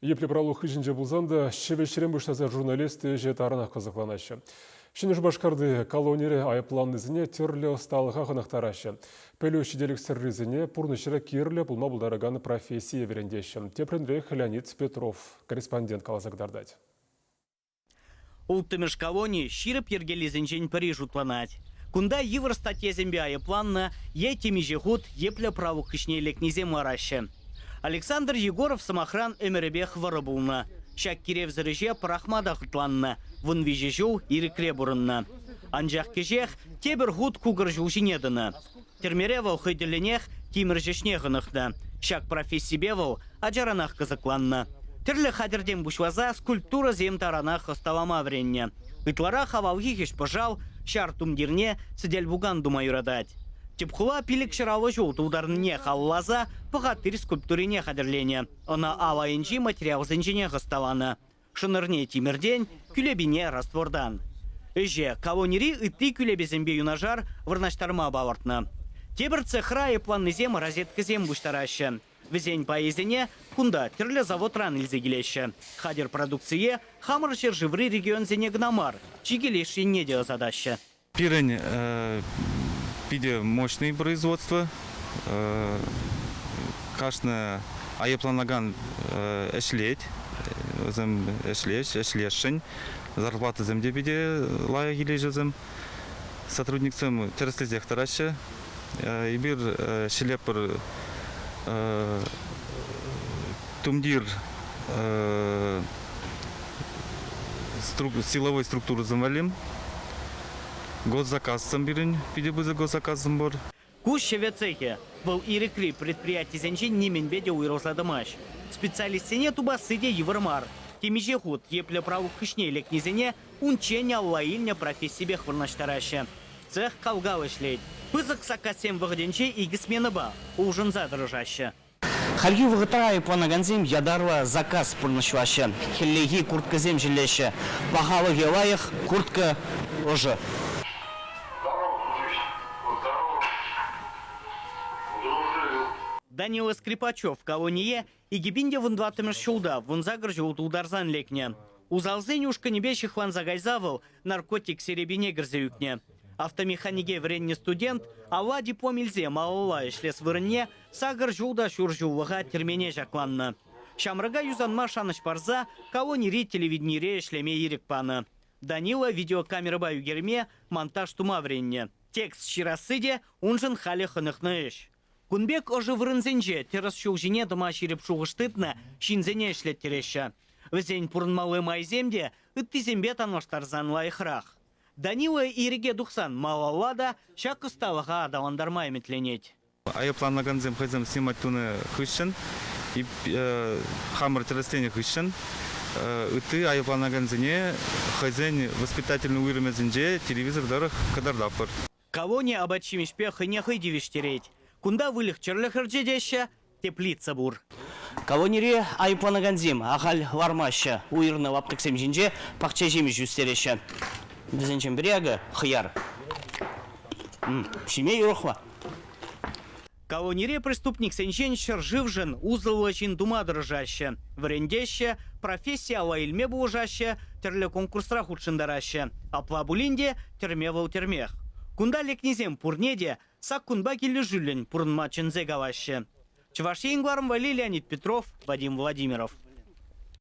Епле пралук хыҫӗнче пулсан та ҫӗвӗҫрен пуҫласа журналист ӗҫӗ таранах кӑсӑкланаҫҫӗ. Ҫӗнӗ Шупашкарти колонире айӑпланнисене тӗрлӗ ӑсталӑха хӑнӑхтараҫҫӗ. Пӗлӳ ҫителӗксӗррисене пурнӑҫра кирлӗ пулма пултаракан профессие вӗрентеҫҫӗ. Тӗплӗнрех Леонид Петров корреспондент каласа кӑтартать. Улттӑмӗш колони ҫирӗп йӗркеллисенчен пӗри шутланать. Кунта йывӑр статьясемпе айӑпланнӑ е темиҫе хут йӗплӗ пралук хыҫне лекнисем лараҫҫӗ. Александр Егоров, сӑмахран, ӗмӗрӗпех вӑрӑ пулнӑ. Ҫак киревсӗр ӗҫе пӑрахма та хӑтланнӑ, 13 ҫул ирӗкре пурӑннӑ. Анчах кӗҫех тепӗр хут кукӑр ҫул ҫине тӑнӑ. Тӗрмере вӑл хӑй тӗллӗнех тимӗрҫ ӗҫне хӑнӑхнӑ. Ҫак профессипе вӑл ачаранах кӑсӑкланнӑ. Тӗрлӗ хатӗртен пуҫласа скульптурӑсем таранах ӑсталама вӗреннӗ. Ытларах авалхи хӗҫ-пӑшал, ҫар тумтирне, сӗтел-пукан тума юратать. Тӗп хула 550 ҫул тултарнине халалласа пӑхаттир скульптурине хатӗрленӗ. Ӑна ал айӗнчи материалсенченех ӑсталанӑ. Шӑнӑрне тимӗртен, кӳлепине раствортан. Ӗҫе колонири ытти кӳлепесемпе юнашар вырнаҫтарма палӑртнӑ. Тепӗр цехра айӑпланнисем розеткӑсем пуҫтараҫҫӗ. Вӗсен пайӗсене кунта тӗрлӗ заводран илсе килеҫҫӗ. Хатӗр продукцие хамӑр ҫӗршыври регионсене кӑна мар, чикӗ леш енне те ӑсатаҫҫӗ. Пирӗн питӗ мощный производство. Кашни айӑпланакан ӗҫлет, вӗсем ӗҫлеҫ, ӗҫлесшӗн. Зарплатӑсем те питӗ лайӑх илеҫ вӗсем. Сотрудниксем тӗрӗслесех тӑраҫҫӗ. Эпир ҫӗлепӗр тумтир силовой структурӑсем валли. Госзаказсем пирӗн питӗ пысӑк госзаказсем пур. Ку ҫӗвӗ цехӗ. Вӑл ирӗкри предприятисенчен нимӗнпе те уйрӑлса тӑмасть. Специалистсене тупасси те йывӑр мар. Темиҫе хут епле пралук хыҫне лекнисене унччен алла илнӗ профессипех вырнаҫтараҫҫӗ. Цех кал-кал ӗҫлет. Пысӑк саккассем вӑхӑтӗнче икӗ сменӑпа улшӑнса тӑрӑшаҫҫӗ. Хальхи вӑхӑтра айӑпланакансем ятарлӑ заказ пурнӑҫлаҫҫӗ. Хӗллехи курткӑсем ҫӗлеҫҫӗ. Пахалӑхӗ лайӑх, куртка ӑшӑ. Данила Скрипачев колоние 2014 ҫулта 18 ҫул тултарсан лекнӗ. Усалсен ушкӑнӗпе ҫыхланса кайса вӑл наркотик серепине кӗрсе ӳкнӗ. Автомеханике вӗреннӗ студент алла диплом илсе малалла ӗҫлес вырӑнне сакӑр ҫул та ҫур ҫуллӑха тӗрмене ҫакланнӑ. Ҫамрӑка юсанма шанӑҫ парса колонири телевиденире ӗҫлеме ирӗк панӑ. Данила видеокамерӑпа ӳкерме, монтаж тума вӗреннӗ. Текст ҫырасси те уншӑн халӗ хӑнӑхнӑ ӗҫ. Кун пек ӑшӑ вырӑнсенче тӗрӗс ҫул ҫине тӑма ҫирӗп шухӑш тытнӑ ҫынсене ӗҫлеттереҫҫӗ. Вӗсен пурӑнмалли майсем те ыттисемпе танлаштарсан лайӑхрах. Данила ирӗке тухсан малалла та ҫак ӑсталӑха аталантарма ӗмӗтленет. Айӑпланакансем хӑйсем снимать тунӑ хыҫҫӑн, хамӑр тӗрӗсленӗ хыҫҫӑн ытти айӑпланакансене хӑйсен воспитательнӑй уйрӑмӗсенче телевизор тӑрӑх кӑтартатпӑр. Колони апат-ҫимӗҫпе хӑйне хӑй тивӗҫтерет. Кунта выльӑх-чӗрлӗх ӗрчетеҫҫӗ, теплица пур. Колонире айӑпланакансем ахаль лармаҫҫӗ. Уйӑрнӑ лаптӑксем ҫинче пахча ҫимӗҫ ӳстереҫҫӗ. Вӗсенчен пӗри акӑ хӑяр. Ҫиме юрӑхлӑ. Колонире преступниксенчен ҫӗршывшӑн усӑллӑ ҫын тума тӑрӑшаҫҫӗ. Вӗрентеҫҫӗ, професси алла илме пулӑшаҫҫӗ, тӗрлӗ конкурсра хутшӑнтараҫҫӗ. Апла пулин те тӗрме вӑл тӗрмех. Кунта лекнисем пурне те саккунпа килӗшӳллӗн пурӑнма чӗнсе калаҫҫӗ. Чӑваш Ен кӑларӑм валли Леонид Петров, Вадим Владимиров.